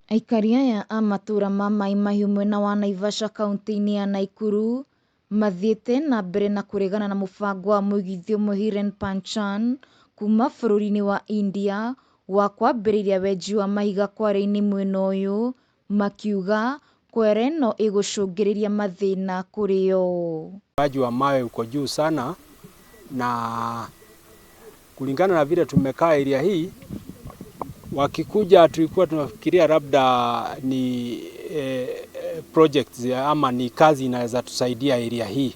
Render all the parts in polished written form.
Aikari aya a matũra ma Mai Mahiũ mwena wa Naivasha kaunti-inĩ ya Naikuru mathiĩte na mbere na kũregana na mũbango wa mũigithia ũmwe Hiren Panchan kuma bũrũri-inĩ wa India wa kwambĩrĩria wenji wa mahiga kware-inĩ mwena ũyũ, makiuga kware ĩno ĩgũcũngĩrĩria mathĩna kũrĩ o. Uchimbaji wa mawe uko juu sana, na kulingana na vile tumekaa area hii, wakikuja tulikuwa tunafikiria labda ni projects ama ni kazi inaweza tusaidia area hii,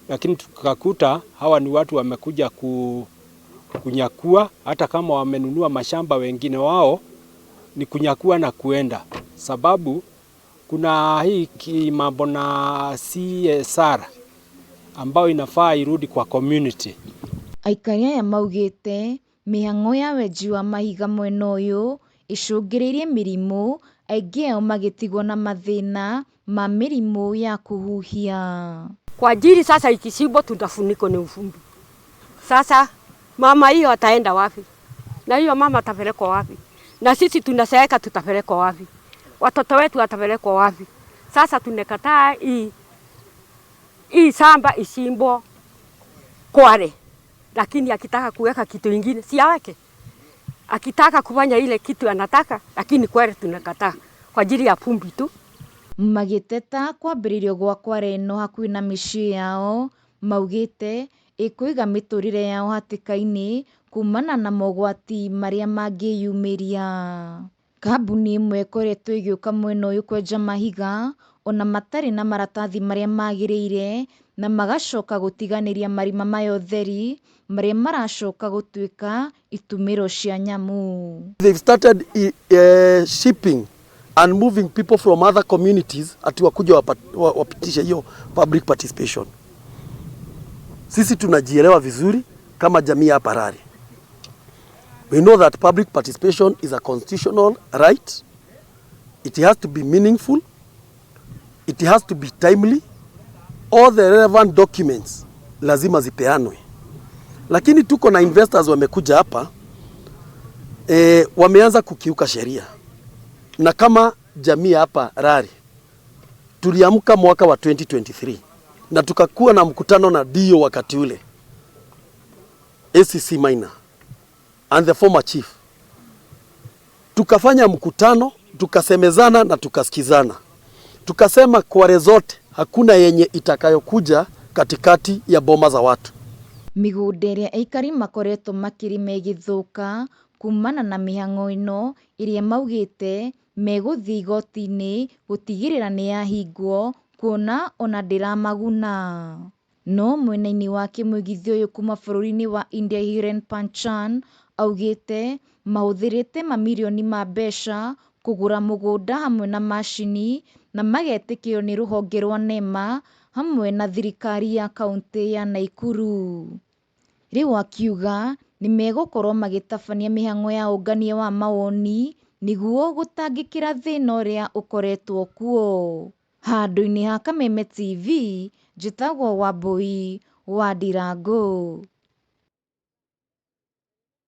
lakini tukakuta hawa ni watu wamekuja kunyakua. Hata kama wamenunua mashamba, wengine wao ni kunyakua na kuenda, sababu kuna hii mambo na CSR ambayo inafaa irudi kwa community. Aikari aya maugĩte mĩhang'o ya wenji wa mahiga mwena ũyũ ĩcũngĩrĩirie mĩrimũ, aingĩ ao magĩtigwo na mathĩna ma mĩrimũ ya kũhuhia. Kwa ajili sasa ikichimbwa tutafunikwa ni uvumbi. Sasa mama hiyo ataenda wapi? Na hiyo mama atapelekwa wapi? Na sisi tunazeeka tutapelekwa wapi? Watoto wetu watapelekwa wapi? Sasa tunakataa hii shamba ichimbwe quarry, lakini akitaka kuweka kitu ingine si aweke, akitaka kufanya ile kitu anataka, lakini quarry tunakataa kwa ajili ya vumbi tu. Magĩteta kwambĩrĩrio gwa kware ĩno hakuhĩ na mĩciĩ yao, maugĩte ĩkũiga mĩtũrĩre yao hatĩka-inĩ kumana na mogwati marĩa mangĩyumĩria. Kambuni ĩmwe ĩkoretwo ĩgĩũka mwena ũyũ kwenja mahiga ona matarĩ na maratathi marĩa magĩrĩire, na magacoka gũtiganĩria marima maya ũtheri marĩa maracoka gũtuĩka itumĩro cia nyamũ. They've started shipping and moving people from other communities ati wakuja wapitishe hiyo public participation. Sisi tunajielewa vizuri kama jamii hapa Rari. We know that public participation is a constitutional right. It has to be meaningful. It has to be timely. All the relevant documents lazima zipeanwe. Lakini tuko na investors wamekuja hapa, wameanza kukiuka sheria. Na kama jamii hapa Rari tuliamka mwaka wa 2023 na tukakuwa na mkutano na DO wakati ule, ACC Minor and the former chief. Tukafanya mkutano, tukasemezana na tukasikizana. Tukasema quarry zote hakuna yenye itakayokuja katikati ya boma za watu. Mĩgũnda ĩrĩa aikari makoretwo makĩrĩma ĩgĩthũka kumana na mĩhang'o ĩno ĩrĩa maugĩte megũthiĩ igoti-inĩ gũtigĩrĩra nĩyahingwo kuona ona ndĩramaguna. No mwena-inĩ wake mũigithia ũyũ kuma bũrũri-inĩ wa India Hiren Panchan augĩte mahũthĩrĩte mamirioni ma mbeca kũgũra mũgũnda hamwe na macini na magetĩkĩrio nĩ rũhonge rwa NEMA hamwe na thirikari ya kaunti ya Naikuru. Rĩu akiuga nĩmegũkorwo magĩtabania mĩhang'o ya ũngania wa mawoni nĩguo gũtangĩkĩra thĩna ũrĩa ũkoretwo kuo. Handũ-inĩ ha Kameme TV, njĩtagwo Wambui wa Ndirango.